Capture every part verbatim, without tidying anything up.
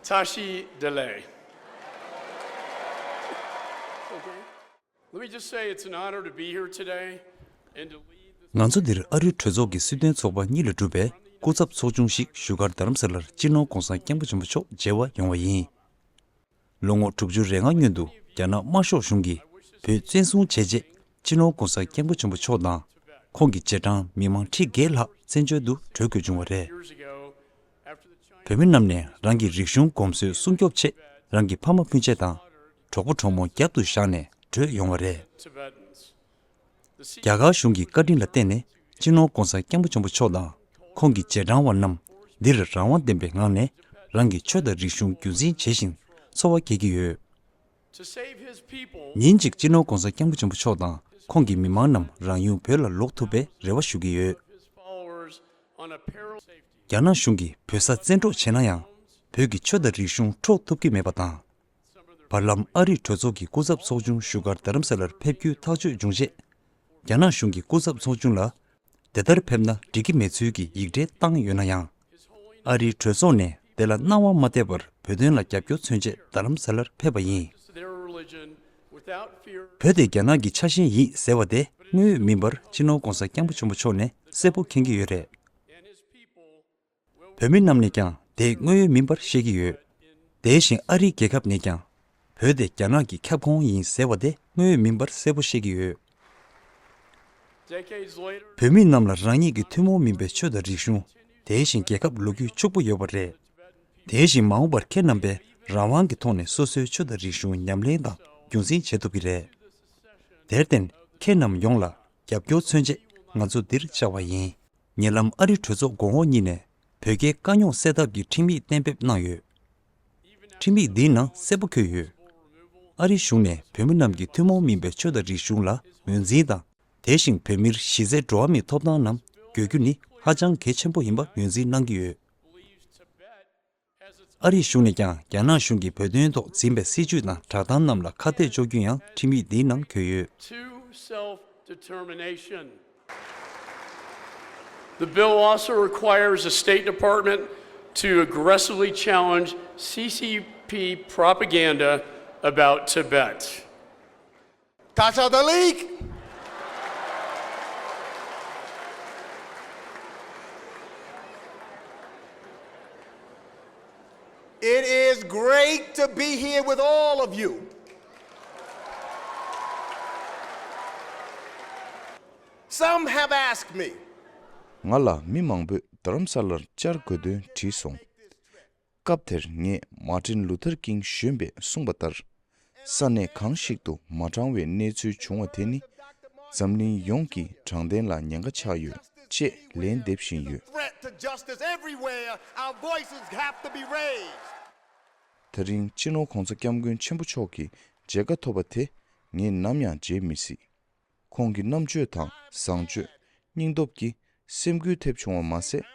Tashi Delek. Let me just say it's an honor to be here today and to lead this ང་ཚོ་འདིར་ཨ་རིའི་གྲོས་ཚོགས་ཀྱི་སྲིད་དོན་ཚོགས་པ་གཉིས་ལས་གྲུབ་པའི་སྐུ་ཚབ་ཚོགས་ཆུང་ཞིག་བཞུགས་སྒར་རྡ་རམ་ས་ལར་སྤྱི་ནོར་༧གོང་ས་༧སྐྱབས་མགོན་ཆེན་པོ་མཆོག་མཇལ་བར་ཡོང་བ་ཡིན། ལོ་ངོ་དྲུག་ཅུ་རེ་ལྔ་སྔོན་དུ་རྒྱ་ནག་དམར་ཤོག་གཞུང་གིས་བོད་བཙན་བཟུང་བྱས་རྗེས། སྤྱི་ནོར་༧གོང་ས་༧སྐྱབས་མགོན་ཆེན་པོ་མཆོག་དང་ཁོང་གི་རྗེས་འབྲང་མི་མང་ཁྲི་བརྒྱད་ལྷག་བཙན་བྱོལ་དུ་བྲོས་དགོས་བྱུང་བ་རེད། བོད་མི་རྣམས་ནས་རང་གི་རིག་གཞུང་གོམས་སྲོལ་སྲུང་སྐྱོབ་ཆེད་རང་གི་ཕ་མ་སྤུན་མཆེད་དང་གྲོགས་པོ་གྲོགས་མོ་རྒྱབ་ཏུ་བཞག་ནས་བྲོས་ཡོང་བ་རེད། རྒྱ་གར་གཞུང་གི་བཀའ་དྲིན་ལ་བརྟེན་ནས་སྤྱི་ནོར་༧གོང་ས་༧སྐྱབས་མགོན་ཆེན་པོ་མཆོག་དང་ཁོང་གི་རྗེས་འབྲང་བ་རྣམས་འདིར་རང་དབང་ལྡན་པའི་ངང་ནས་རང་གི་ཆོས་དང་རིག་གཞུང་རྒྱུན་འཛིན་བྱེད་བཞིན་འཚོ་བ་སྐྱེལ་གྱི་ཡོད། ཉིན་གཅིག་སྤྱི་ནོར་༧གོང་ས་༧སྐྱབས་མགོན་ཆེན་པོ་མཆོག་དང་ཁོང་གི་མི་མང་རྣམས་རང་ཡུལ་བོད་ལ་ལོག་ཐུབ་པའི་རེ་བ་ཞུ་གི་ཡོད། རྒྱ་ནག་གཞུང་གིས་བོད་ས་བཙན་འཕྲོག་བྱས་ན་ཡང་། བོད་ཀྱི་ཆོས་དང་རིག་གཞུང་འཕྲོག་ཐུབ་ཀྱི་མེད་པ་དང་། བར་ལམ་ཨ་རིའི་གྲོས་ཚོགས་ཀྱི་སྐུ་ཚབ་ཚོགས་ཆུང་བཞུགས་སྒར་རྡ་རམ་ས་ལར་ཕེབས་རྒྱུའི་ཐག་གཅོད་བྱུང་རྗེས། རྒྱ་ནག་གཞུང་གི་སྐུ་ཚབ་ཚོགས་ཆུང་ལ། དེ་ལྟར་ཕེབས་ན་འགྲིག་གི་མེད་ཚུལ་གྱི་ཡིག་འབྲེལ་བཏང་ཡོད་ན་ཡང་། ཨ་རིའི་གྲོས་ཚོགས་ནས་དེ་ལ་སྣང་བ་མ་གཏད་པར་བོད་དོན་ལ་རྒྱབ་སྐྱོར་མཚོན་ཆེད་རྡ་རམ་ས་ལར་ཕེབས་པ་ཡིན། བོད་དེ་རྒྱ་ནག་གི་ཆ་ཤས་ཡིན་ཟེར་བ་དེ་དངོས་ཡོད་མིན་པར་སྤྱི་ནོར་༧གོང་ས་༧སྐྱབས་མགོན་ཆེན་པོ་མཆོག་ནས་གསལ་པོ་མཁྱེན་གྱི་ཡོད་རེད། བོད་མི་རྣམས་ནས་ཀྱང་དེ་དངོས་ཡོད་མིན་པར་ཤེས་ཀྱི་ཡོད། དེ་བཞིན་ཨ་རིའི་རྒྱལ་ཁབ་ནས་ཀྱང་། བོད་དེ་རྒྱ་ནག་གི་ཁྱབ་ཁོངས་ཡིན་ཟེར་བ་དེ་དངོས་ཡོད་མིན་པར་གསལ་པོ་ཤེས་ཀྱི་ཡོད། བོད་མི་རྣམས་ལ་རང་ཉིད་ཀྱི་ཐུན་མོང་མིན་པའི་ཆོས་དང་རིག་གཞུང་། དེ་བཞིན་རྒྱལ་ཁབ་ལོ་རྒྱུས་ཕྱུག་པོ་ཡོད་པ་རེད། དེ་བཞིན་མ་འོངས་པར་ཁྱེད་རྣམ་པས་རང་དབང་གི་ཐོག་ནས་སོ་སོའི་ཆོས་དང་རིག་གཞུང་ཉམས་ལེན་དང་རྒྱུན་འཛིན་བྱེད་ཐུབ་ཀྱི་རེད། དེར་བརྟེན་ཁྱེད་རྣམས་ཡོངས་ལ་རྒྱབ་སྐྱོར་མཚོན་ཆེད་ང་ཚོ་འདིར་བཅར་བ་ཡིན། ཉེ་ལམ་ཨ་རི་གྲོས་ཚོགས་གོང་འོག་གཉིས་ནས་བོད་རྒྱའི་དཀའ་རྙོག་སེལ་ཐབས་ཀྱི་ཁྲིམས་ཡིག་གཏན་འབེབས་གནང་ཡོད། ཁྲིམས་ཡིག་འདིའི་ནང་གསལ་པོ་འཁོད་ཡོད། ཨ་རི་གཞུང་ནས་བོད་མི་རྣམས་ཀྱི་ཐུན་མོང་མིན་པའི་ཆོས་དང་རིག་གཞུང་ལ་ངོས་འཛིན་དང་། དེ་བཞིན་བོད་མིར་གཞི་རྩའི་འགྲོ་བ་མིའི་ཐོབ་ཐང་རྣམས་དགོས་རྒྱུ་ནི་ཧ་ཅང་གལ་ཆེན་པོ་ཡིན་པ་ངོས་འཛིན་གནང་གི་ཡོད། ཨ་རིའི་གཞུང་ནས་ཀྱང་རྒྱ་ནག་གཞུང་གིས་བོད་དོན་ཐོག་འཛིན་པའི་སྲིད་བྱུས་དང་བསྒྲགས་གཏམ་རྣམས་ལ་ཁ་གཏད་གཅོག་རྒྱུ་ཡང་ཁྲིམས་ཡིག་འདིའི་ནང་འཁོད་ཡོད། To self-determination. The bill also requires the State Department to aggressively challenge C C P propaganda about Tibet. Tasha Dalik! It is great to be here with all of you. Some have asked me, ང་ལ་མི་མང་པོས་རྡ་རམ་ས་ལར་བཅར་དགོས་དོན་དྲིས་སོང་། སྐབས་དེར་ངས་མར་ཊིན་ལུ་ཐར་ཀིང་གཞོན་པས་གསུངས་པ་ལྟར། ས་གནས་གང་ཞིག་ཏུ་མ་དྲང་བའི་གནས་ཚུལ་བྱུང་བ་དེ་ནི། འཛམ་གླིང་ཡོངས་ཀྱི་དྲང་བདེན་ལ་ཉེན་ཁ་ཆགས་ཡོད་ཅེས་ལན་འདེབས་བཞིན་ཡོད། Threat to justice everywhere, our voices have to be raised. ད་རིང་སྤྱི་ནོར་༧གོང་ས་༧སྐྱབས་མགོན་ཆེན་པོ་མཆོག་གི་མཇལ་ཁ་ཐོབ་པ་དེ་ངས་ནམ་ཡང་བརྗེད་མི་སྲིད། ཁོང་གི་རྣམ་དཔྱོད་དང་བཟང་སྤྱོད། སྙིང་སྟོབས་ཀྱིས་སེམས་འགུལ་ཐེབས་བྱུང་བ་མ་ཟད།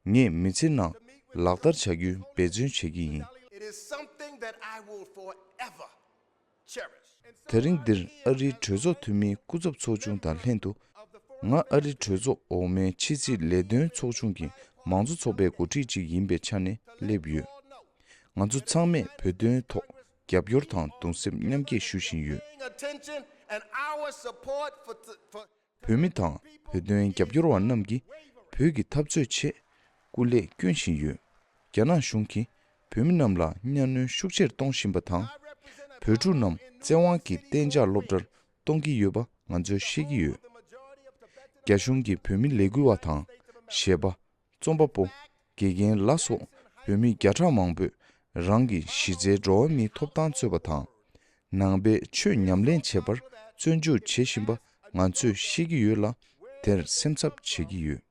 ངས་མི་ཚེ་ནང་ལག་བསྟར་བྱ་རྒྱུའི་འབད་བརྩོན་བྱེད་ཀྱི་ཡིན། It is something that I will forever cherish. དེ་རིང་འདིར་ཨ་རིའི་གྲོས་ཚོགས་འཐུས་མིའི་སྐུ་ཚབ་ཚོགས་ཆུང་དང་ལྷན་དུ། ང་ཨ་རིའི་གྲོས་ཚོགས་འོག་མའི་ཕྱི་སྲིད་ལས་དོན་ཚོགས་ཆུང་གི་མང་གཙོ་ཚོགས་པའི་འགོ་ཁྲིད་ཅིག་ཡིན་པའི་ཆ་ནས་སླེབས་ཡོད། ང་ཚོ་ཚང་མས་བོད་དོན་ཐོག་རྒྱབ་སྐྱོར་དང་གདུང་སེམས་མཉམ་སྐྱེད་ཞུ་བཞིན་ཡོད། Paying attention and our support for, for བོད་མི་དང་བོད་དོན་རྒྱབ་སྐྱོར་བ་རྣམས་ཀྱིས་བོད་ཀྱི་འཐབ་རྩོད་ཆེད་སྐུ་ལས་བསྐྱོན་བཞིན་ཡོད། རྒྱ་ནག་གཞུང་གིས་བོད་མི་རྣམས་ལ་གཉའ་གནོན་ཤུགས་ཆེར་གཏོང་བཞིན་པ་དང་། བོད་ཕྲུག་རྣམས་བཙན་དབང་གིས་གཏན་འཇགས་སློབ་གྲྭར་གཏོང་གི་ཡོད་པ་ང་ཚོས་ཤེས་ཀྱི་ཡོད། རྒྱ་གཞུང་གིས་བོད་མི་ལས་འགུལ་བ་དང་གཞས་པ། རྩོམ་པ་པོ། དགེ་རྒན་ལ་སོགས་བོད་མི་བརྒྱ་ཕྲག་མང་པོས་རང་གི་གཞི་རྩའི་འགྲོ་བ་མིའི་ཐོབ་ཐང་རྩོད་པ་དང་། ནང་པའི་ཆོས་ཉམས་ལེན་བྱེད་པར་བཙོན་འཇུག་བྱེད་བཞིན་པ་ང་ཚོས་ཤེས་ཀྱི་ཡོད་ལ། དེར་སེམས་འཚབ་བྱེད་ཀྱི་ཡོད།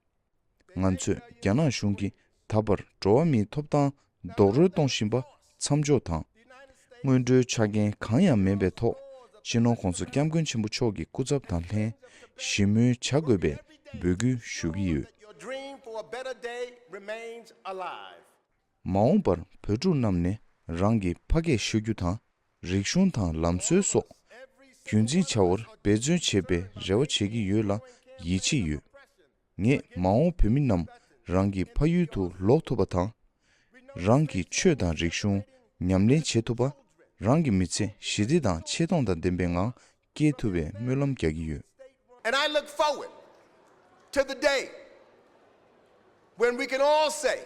ང་ཚོས་རྒྱ་ནག་གཞུང་གིས་ད་བར་འགྲོ་བ་མིའི་ཐོབ་ཐང་རྡོག་རོལ་གཏོང་བཞིན་པ་མཚམས་འཇོག་དང་། སྔོན་འགྲོའི་ཆ་རྐྱེན་གང་ཡང་མེད་པའི་ཐོག་སྤྱི་ནོར་༧གོང་ས་༧སྐྱབས་མགོན་ཆེན་པོ་མཆོག་གི་སྐུ་ཚབ་དང་ལྷན་ཞི་མོལ་བྱ་དགོས་པའི་འབོད་སྐུལ་ཞུ་གི་ཡོད། Your dream for a better day remains alive. མ་འོངས་པར་བོད་ཕྲུག་རྣམས་ནས་རང་གི་ཕ་སྐད་ཤོད་རྒྱུ་དང་། རིག་གཞུང་དང་ལམ་སྲོལ་སོགས་རྒྱུན་འཛིན་བྱ་བར་འབད་བརྩོན་བྱེད་པའི་རེ་བ་བྱེད་ཀྱི་ཡོད་ལ་ཡིད་ཆེས་ཡོད། ངས་མ་འོངས་བོད་མི་རྣམས་རང་གི་ཕ་ཡུལ་དུ་ལོག་ཐུབ་པ་དང་། རང་གི་ཆོས་དང་རིག་གཞུང་ཉམས་ལེན་བྱེད་ཐུབ་པ། རང་གི་མི་ཚེ་ཞི་བདེ་དང་ཆེ་མཐོང་དང་ལྡན་པའི་ངང་སྐྱེལ་ཐུབ་པའི་སྨོན་ལམ་རྒྱག་གི་ཡོད། And I look forward to the day when we can all say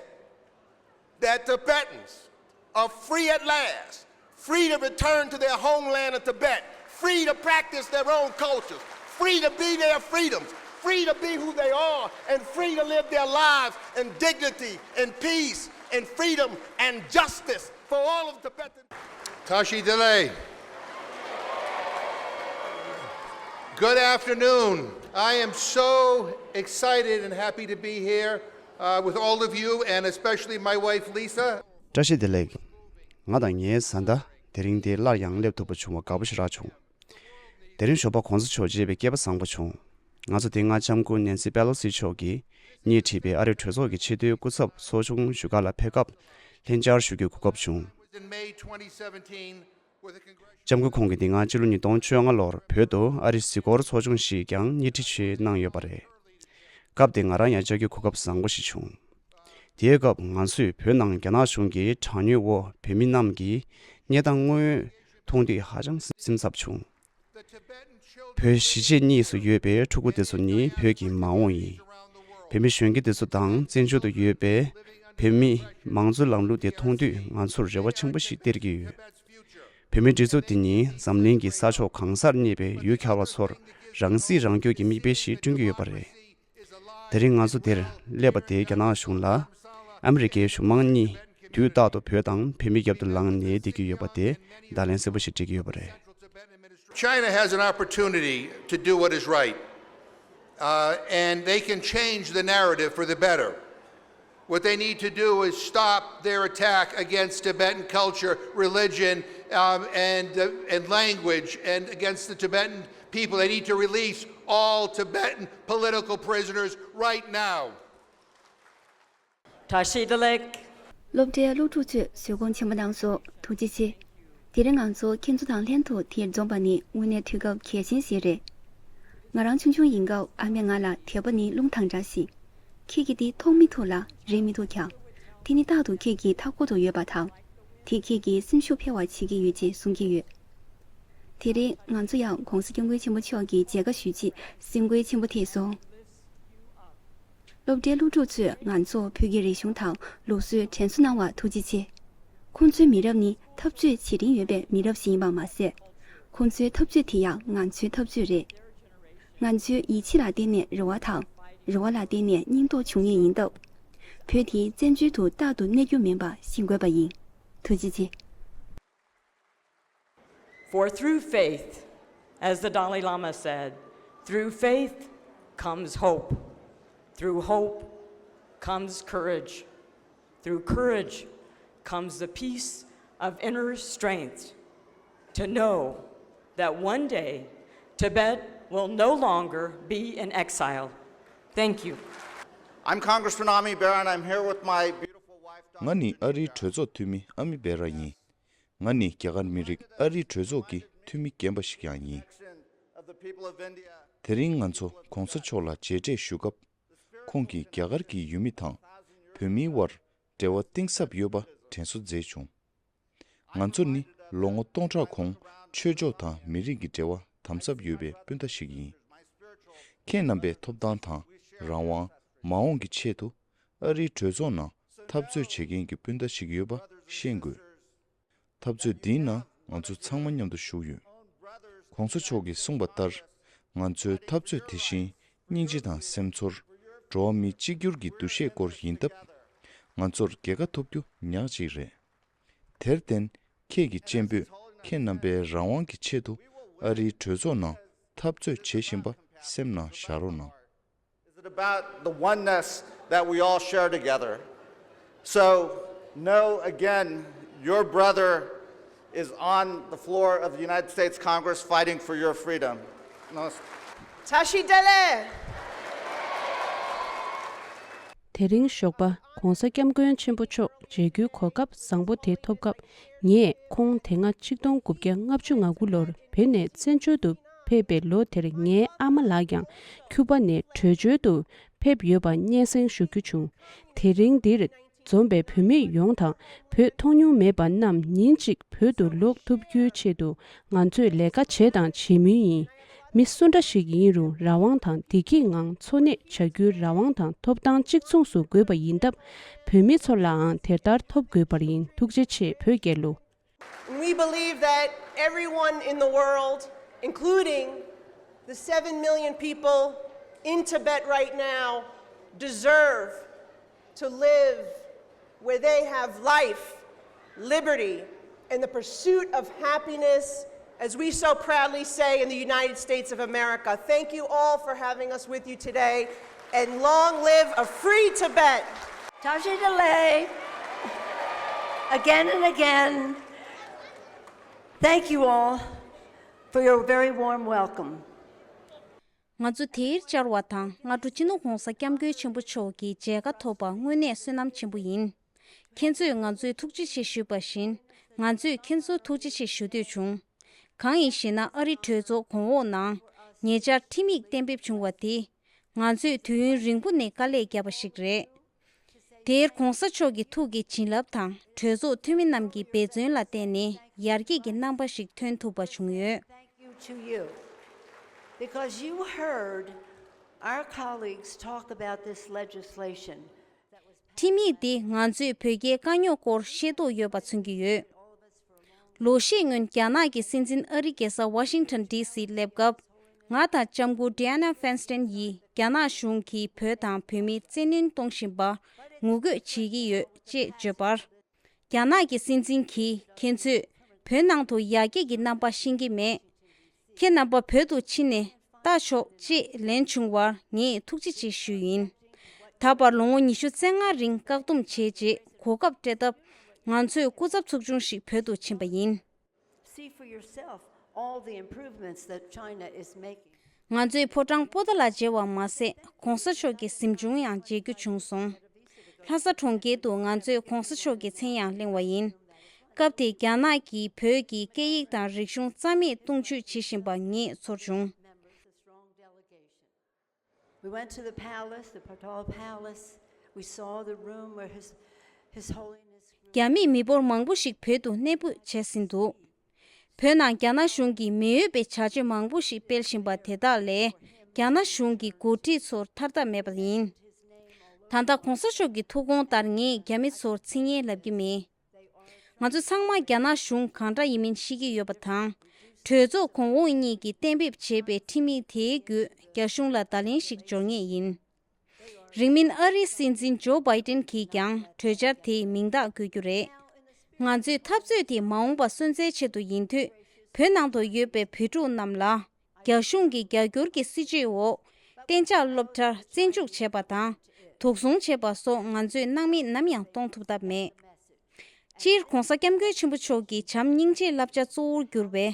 that Tibetans are free at last, free to return to their homeland of Tibet, free to practice their own cultures, free to be their freedoms, free to be who they are, and free to live their lives in dignity, in peace, in freedom, and justice for all of Tibetan. Tashi Delek. Good afternoon. I am so excited and happy to be here uh, with all of you and especially my wife Lisa. བཀྲ་ཤིས་བདེ་ལེགས། ང་དང་ངའི་བཟའ་ཟླ་དེ་རིང་འདིར་སླར་ཡང་སླེབས་ཐུབ་པ་བྱུང་བར་དགའ་པོ་ཞེ་དྲག་བྱུང་། དེ་རིང་ཞོགས་པ་གོང་ས་མཆོག་མཇལ་བའི་སྐལ་པ་བཟང་པོ་བྱུང་། ང་ཚོ་དེ་སྔ་ལྕམ་སྐུ་ནེན་སི་པེ་ལོ་སི་མཆོག་གིས་སྣེ་ཁྲིད་པའི་ཨ་རིའི་གྲོས་ཚོགས་ཀྱི་ཆེས་མཐོའི་སྐུ་ཚབ་ཚོགས་ཆུང་བཞུགས་སྒར་ལ་ཕེབས་སྐབས་ལྷན་བཅར་ཞུ་རྒྱུའི་གོ་སྐབས་བྱུང་། ལྕམ་སྐུ་ཁོང་གིས་འདི་སྔ་ཕྱི་ལོ་ཉིས་སྟོང་བཅོ་ལྔ་ལོར་བོད་དུ་ཨ་རིའི་གཟིགས་སྐོར་ཚོགས་ཆུང་ཞིག་ཀྱང་སྣེ་ཁྲིད་བྱས་གནང་ཡོད་པ་རེད། སྐབས་དེ་ང་རང་ཡང་བཅར་རྒྱུའི་གོ་སྐབས་བཟང་པོ་ཞིག་བྱུང་། དེའི་སྐབས་ང་ཚོས་བོད་ནང་རྒྱ་ནག་གཞུང་གི་དྲག་གནོན་འོག་བོད་མི་རྣམས་ཀྱི་གནས་སྟངས་དངོས་མཐོང་དུས་ཧ་ཅང་སེམས་འཚབ་བྱུང་། བོད་གཞིས་བྱེས་གཉིས་སུ་ཡོད་པའི་ཕྲུ་གུ་དེ་ཚོ་ནི་བོད་ཀྱི་མ་འོངས་ཡིན། བོད་མི་གཞོན་སྐྱེས་དེ་ཚོ་དང་བཙན་བྱོལ་དུ་ཡོད་པའི་བོད་མི་མང་གཙོའི་ལམ་ལུགས་དེ་མཐོང་དུས་ང་ཚོར་རེ་བ་ཆེན་པོ་ཞིག་སྟེར་གྱི་ཡོད། བོད་མིའི་སྒྲིག་འཛུགས་དེ་ཉིད་འཛམ་གླིང་གི་ས་ཕྱོགས་གང་སར་གནས་པའི་ཡུལ་གྱར་བ་ཚོར་རང་སྲིད་རང་སྐྱོང་གི་མིག་དཔེ་ཞིག་བསྐྲུན་གྱི་ཡོད་པ་རེད། དེ་རིང་ང་ཚོ་འདིར་སླེབས་པ་དེས་རྒྱ་ནག་གཞུང་ལ་ཨ་མི་རི་ཀའི་གཞུང་མང་གཉིས་དུས་རྟག་ཏུ་བོད་དང་བོད་མིའི་རྒྱབ་ཏུ་ལངས་ནས་བསྡད་ཀྱི་ཡོད་པ་དེ་བརྡ་ལན་གསལ་པོ་ཞིག་སྤྲད་ཀྱི་ཡོད་པ་རེད། China has an opportunity to do what is right, uh, and they can change the narrative for the better. What they need to do is stop their attack against Tibetan culture, religion, um, and, uh, and language, and against the Tibetan people. They need to release all Tibetan political prisoners right now. Tashi Delek. སློབ་གྲྭའི་སློབ་ཕྲུག་ཚོས་བཟོད་སྒོམ་ཆེན་པོ་གནང་སོང་། ཐུགས་རྗེ་ཆེ། དེ་རིང་ང་ཚོ་ཁྱེད་ཚོ་དང་ལྷན་དུ་འདིར་འཛོམས་པ་ནི་དངོས་གནས་དུས་སྐབས་གལ་ཆེན་ཞིག་རེད། ང་རང་ཆུང་ཆུང་ཡིན་སྐབས་ཨ་མས་ང་ལ་དད་པ་ནི་རླུང་དང་འདྲ་ཞིང་། ཁྱེད་ཀྱིས་འདི་མཐོང་མི་ཐུབ་ལ་རེག་མི་ཐུབ་ཀྱང་། དེ་ནི་རྟག་ཏུ་ཁྱེད་ཀྱི་མཐའ་འཁོར་དུ་ཡོད་པ་དང་། དེས་ཁྱེད་ཀྱི་སེམས་ཤུགས་འཕེལ་བར་བྱེད་ཀྱི་ཡོད་ཅེས་གསུང་གི་ཡོད། དེ་རིང་ང་ཚོ་ཡང་༧གོང་ས་༧སྐྱབས་མགོན་ཆེན་པོ་མཆོག་གི་མཇལ་ཁ་ཞུས་རྗེས་སེམས་འགུལ་ཆེན་པོ་ཐེབས་སོང་། སློབ་གྲྭའི་སློབ་ཕྲུག་ཚོས་ང་ཚོ་བོད་ཀྱི་རིག་གཞུང་དང་ལུགས་སྲོལ་དྲན་གསོ་གནང་བར་ཐུགས་རྗེ་ཆེ། ཁོང་ཚོའི་མི་རབས་ནི་འཐབ་རྩོད་བྱེད་རིན་ཡོད་པའི་མི་རབས་ཤིག་ཡིན་པ་མ་ཟད། ཁོང་ཚོའི་འཐབ་རྩོད་དེ་ཡང་ང་ཚོའི་འཐབ་རྩོད་རེད། ང་ཚོས་ཡིད་ཆེས་ལ་བརྟེན་ནས་རེ་བ་དང་། རེ་བ་ལ་བརྟེན་ནས་སྙིང་སྟོབས་འབྱུང་ངེས་ཡིན་སྟབས། བོད་དེ་བཙན་བྱོལ་དུ་རྟག་ཏུ་གནས་རྒྱུ་མིན་པ་ཤེས་དགོས་པ་ཡིན། ཐུགས་རྗེ་ཆེ། For through faith, as the Dalai Lama said, through faith comes hope. Through hope comes courage. Through courage comes the peace of inner strength to know that one day Tibet will no longer be in exile. Thank you. I'm Congressman Ami Bera, and I'm here with my beautiful wife, Doctor ང་ནི་ཨ་རིའི་གྲོས་ཚོགས་འཐུས་མི་ཨ་མི་སྦེ་ར་ཡིན། ང་ནི་རྒྱ་གར་མི་རིགས་ཨ་རིའི་གྲོས་ཚོགས་ཀྱི་འཐུས་མི་རྒན་པ་ཞིག་ཀྱང་ཡིན། དེ་རིང་ང་ཚོ་གོང་ས་མཆོག་ལ་མཇལ་འཕྲད་ཞུ་སྐབས། ཁོང་གིས་རྒྱ་གར་གྱི་ཡུལ་མི་དང་བོད་མིའི་དབར་འབྲེལ་བ་གཏིང་ཟབ་ཡོད་པ་དྲན་གསོ་མཛད་བྱུང་། ང་ཚོ་ནི་ལོ་ངོ་སྟོང་ཕྲག་གོང་ཆོས་ཕྱོགས་དང་མི་རིགས་ཀྱི་འབྲེལ་བ་དམ་ཟབ་ཡོད་པའི་སྤུན་ཟླ་ཞིག་ཡིན། ཁྱེད་རྣམ་པའི་ཐོབ་ཐང་དང་རང་དབང་། མ་འོངས་ཀྱི་ཆེད་དུ་ཨ་རིའི་གྲོས་ཚོགས་ནང་འཐབ་རྩོད་བྱེད་མཁན་གྱི་སྤུན་ཟླ་ཞིག་ཡོད་པ་ཤེས་དགོས། འཐབ་རྩོད་འདིའི་ནང་ང་ཚོ་ཚང་མ་མཉམ་དུ་ཞུགས་ཡོད། གོང་ས་མཆོག་གིས་གསུངས་པ་ལྟར། ང་ཚོའི་འཐབ་རྩོད་དེ་བཞིན་སྙིང་རྗེ་དང་སེམས་ཚོར། འགྲོ་བ་མི་གཅིག་གྱུར་གྱི་འདུ་ཤེས་སྐོར་ཡིན་སྟབས། ང་ཚོར་རྒྱལ་ཁ་ཐོབ་རྒྱུ་ཉག་གཅིག་རེད། དེར་བརྟེན། ཁྱེད་ཀྱི་སྤྱན་པོས་ཁྱེད་རྣམ་པའི་རང་དབང་གི་ཆེད་དུ་ཨ་རིའི་གྲོས་ཚོགས་ནང་འཐབ་རྩོད་བྱེད་བཞིན་པ་སེམས་ནང་བཞག་རོགས་གནང་། Is it about the oneness that we all share together? So, know again, your brother is on the floor of the United States Congress fighting for your freedom. Tashi Delek! དེ་རིང་ཞོགས་པ་༧གོང་ས་༧སྐྱབས་མགོན་ཆེན་པོ་མཆོག་མཇལ་རྒྱུའི་གོ་སྐབས་བཟང་པོ་དེ་ཐོབ་སྐབས། ངས་ཁོང་དེ་སྔ་ཆིག་སྟོང་དགུ་བརྒྱ་ལྔ་བཅུ་ང་དགུ་ལོར་བོད་ནས་བཙན་བྱོལ་དུ་ཕེབས་པའི་ལོ་དེར་ངའི་ཨ་མ་ལགས་ཀྱང་ཁྱུ་པ་ནས་བྲོས་བྱོལ་དུ་ཕེབས་ཡོད་པ་སྙན་སེང་ཞུ་རྒྱུ་བྱུང་། དེ་རིང་འདིར་ འཛོམས་པའི་བོད་མི་ཡོངས་དང་། བོད་མཐོང་མྱོང་མེད་པ་རྣམས་ཉིན་གཅིག་བོད་དུ་ལོག་ཐུབ་རྒྱུའི་ཆེད་དུ་ང་ཚོས་ལས་ཀ་བྱས་དང་བྱེད་མུས་ཡིན། མི་སུ་འདྲ་ཞིག་ཡིན་རུང་རང་དབང་དང་བདེ་སྐྱིད་ངང་འཚོ་གནས་བྱ་རྒྱུའི་རང་དབང་དང་ཐོབ་ཐང་གཅིག་མཚུངས་སུ་དགོས་པ་ཡིན་སྟབས། བོད་མི་ཚོ་ལའང་དེ་ལྟར་ཐོབ་དགོས་པར་ཡིན། ཐུགས་རྗེ་ཆེ། བོད་རྒྱལ་ལོ། And we believe that everyone in the world, including the seven million people in Tibet right now, deserve to live where they have life, liberty, and the pursuit of happiness, as we so proudly say in the United States of America. Thank you all for having us with you today, and long live a free Tibet. Tashi Delek, again and again, thank you all for your very warm welcome. ང་ཚོ་དེར་བཅར་བ་དང་སྔ་དྲོ་སྤྱི་ནོར་༸གོང་ས་༸སྐྱབས་མགོན་ཆེན་པོ་མཆོག་གི་མཇལ་ཁ་ཐོབ་པ་དངོས་གནས་བསོད་ནམས་ཆེན་པོ་ཡིན། ཁྱེད་ཚོས་ང་ཚོའི་ཐུགས་རྗེ་ཆེ་ཞུས་པ་བཞིན་ང་ཚོས་ཁྱེད་ཚོར་ཐུགས་རྗེ་ཆེ་ཞུ་འདོད་བྱུང་། གང་ཡིན་ཞེ་ན། ཨ་རི་གྲོས་ཚོགས་གོང་འོག་ནང་ཉེ་ཆར་ཁྲིམས་ཡིག་གཏན་འབེབས་བྱུང་བ་དེ་ང་ཚོས་དུས་ཡུན་རིང་པོ་ནས་དཀའ་ལས་བརྒྱབ་པ་ཞིག་རེད། དེར་༸གོང་ས་མཆོག་གི་ཐུགས་ཀྱི་བྱིན་རླབས་དང་གྲོས་ཚོགས་འཐུས་མི་རྣམས་ཀྱི་འབད་བརྩོན་ལ་བརྟེན་ནས་ཡར་རྒྱས་ཀྱི་རྣམ་པ་ཞིག་ཐོན་ཐུབ་པ་བྱུང་ཡོད། Thank you to you, because you heard our colleagues talk about this legislation. ཁྲིམས་ཡིག་འདི་ང་ཚོས་བོད་རྒྱའི་དཀའ་རྙོག་སྐོར་ཤེས་རྟོགས་ཡོད་པ་མཚོན་གྱི་ཡོད། ལོ་ཤས་སྔོན་རྒྱ་ནག་གི་སྲིད་འཛིན་ཨ་རིའི་རྒྱལ་ས་ཝ་ཤིང་ཊོན་ཌི་སིར་སླེབས་སྐབས། ང་དང་ལྕམ་སྐུ་Dianna Feinstein ཡིས་རྒྱ་ནག་གཞུང་གིས་བོད་དང་བོད་མིར་བཙན་གནོན་གཏོང་བཞིན་པར་ངོ་རྒོལ་བྱེད་ཀྱི་ཡོད་ཅེས་བརྗོད་པར། རྒྱ་ནག་གི་སྲིད་འཛིན་གྱིས་ཁྱེད་ཚོས་བོད་ནང་དུ་ཡར་རྒྱས་ཀྱི་རྣམ་པ་ཤེས་ཀྱི་མེད། ཁྱེད་རྣམ་པ་བོད་དུ་ཕྱིན་ནས་ལྟ་ཆོག་ཅེས་ལན་བྱུང་བར་ངས་ཐུགས་རྗེ་ཆེ་ཞུས་ཡིན། ད་བར་ལོ་ངོ་ཉི་ཤུ་རྩ་ལྔ་རིང་བཀག་སྡོམ་བྱས་རྗེས་གོ་སྐབས་སྤྲད་སྟབས། ང་ཚོས་སྐུ་ཚབ་ཚོགས་ཆུང་ཞིག་བོད་དུ་ཕྱིན་པ་ཡིན། See for yourself all the improvements that China is making. ང་ཚོས་ཕོ་བྲང་པོ་ཏཱ་ལ་མཇལ་བ་མ་ཟད་༸གོང་ས་མཆོག་གི་གཟིམ་ཆུང་ཡང་མཇལ་རྒྱུ་བྱུང་སོང་། ལྷ་ས་གྲོང་ཁྱེར་དུ་ང་ཚོས་༸གོང་ས་མཆོག་གི་མཚན་ཡང་གླེང་བ་ཡིན། སྐབས་དེར་རྒྱ་ནག་གིས་བོད་ཀྱི་སྐད་ཡིག་དང་རིག་གཞུང་རྩ་མེད་གཏོང་བཅུག་བྱེད་བཞིན་པ་ངས་ཚོར་བྱུང་། We went to the palace, the Patel Palace. We saw the room where His, His Holiness grew. རྒྱ་མིས་མི་འབོར་མང་པོ་ཞིག་བོད་དུ་གནས་སྤོས་བྱས་ཟིན་འདུག་བོད་ནང་རྒྱ་ནག་གཞུང་གིས་མི་འོས་པའི་བྱ་སྤྱོད་མང་པོ་ཞིག་སྤེལ་བཞིན་པ་དེ་དག་ལས་རྒྱ་ནག་གཞུང་གི་འགོ་ཁྲིད་ཚོར་ཐར་ཐབས་མེད་པ་ཡིན། ད་ལྟ་༸གོང་ས་མཆོག་གི་ཐུགས་དགོངས་ལྟར་ངས་རྒྱ་མི་ཚོར་ཚིག་ངན་ལབ་ཀྱི་མེད། ང་ཚོ་ཚང་མ་རྒྱ་ནག་གཞུང་གང་འདྲ་ཡིན་མིན་ཤེས་ཀྱི་ཡོད་པ་དང་། གྲོས་ཚོགས་གོང་འོག་གཉིས་ཀྱིས་གཏན་འབེབས་བྱས་པའི་ཁྲིམས་ཡིག་དེའི་བརྒྱུད་རྒྱ་གཞུང་ལ་བརྡ་ལན་ཞིག་འབྱོར་ངེས་ཡིན། རིང་མིན་ཨ་རིའི་སྲིད་འཛིན་ཇོ་བྷའི་ཏིན་གྱིས་ཀྱང་གྲོས་འཆར་དེའི་མིང་རྟགས་འགོད་རྒྱུ་རེད། ང་ཚོའི་འཐབ་རྩོད་དེ་མ་འོངས་པ་སོན་རྩིའི་ཆེད་དུ་ཡིན་དུས། བོད་ནང་དུ་ཡོད་པའི་བོད་ཕྲུག་རྣམས་ལ། རྒྱ་གཞུང་གི་རྒྱ་སྒྱུར་གྱི་སྲིད་བྱུས་འོག་གཏན་འཇགས་སློབ་གྲྭར་བཙན་འཇུག་བྱས་པ་དང་། དོགས་ཟོན་བྱས་པ་སོགས་ང་ཚོས་སྣང་མེད་ནམ་ཡང་གཏོང་ཐུབ་ཐབས་མེད། སྤྱིར་༸གོང་ས་༸སྐྱབས་མགོན་ཆེན་པོ་མཆོག་གི་བྱམས་སྙིང་རྗེའི་བསླབ་བྱ་གཙོ་བོར་གྱུར་པའི།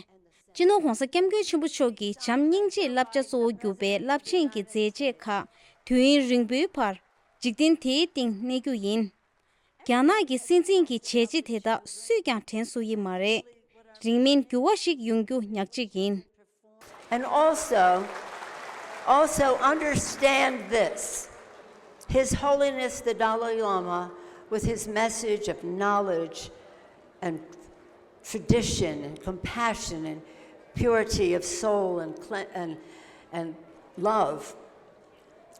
སྤྱི་ནོར་༸གོང་ས་༸སྐྱབས་མགོན་ཆེན་པོ་མཆོག་གི་བྱམས་སྙིང་རྗེའི་བསླབ་བྱ་གཙོ་བོར་གྱུར་པའི་རླབས་ཆེན་གྱི་མཛད་རྗེས་ཁག་དུས་ཡུན་རིང་པོའི་བར་འཇིག་རྟེན་དེའི་སྟེང་གནས་རྒྱུ་ཡིན། རྒྱ་ནག་གི་སྲིད་འཛིན་གྱི་བྱས་རྗེས་དེ་དག་སུས་ཀྱང་དྲན་གསོ་ཡི་མ་རེད། རིང་མིན་འགྱུར་བ་ཞིག་ཡོང་རྒྱུ་ཉག་གཅིག་ཡིན། And also, also understand this. His Holiness the Dalai Lama, with his message of knowledge and tradition and compassion and purity of soul and, cle- and, and love,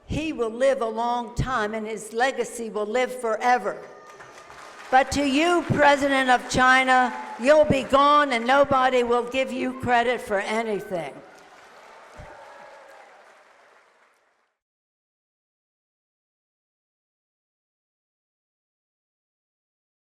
he will live a long time and his legacy will live forever. But to you, President of China, you'll be gone and nobody will give you credit for anything.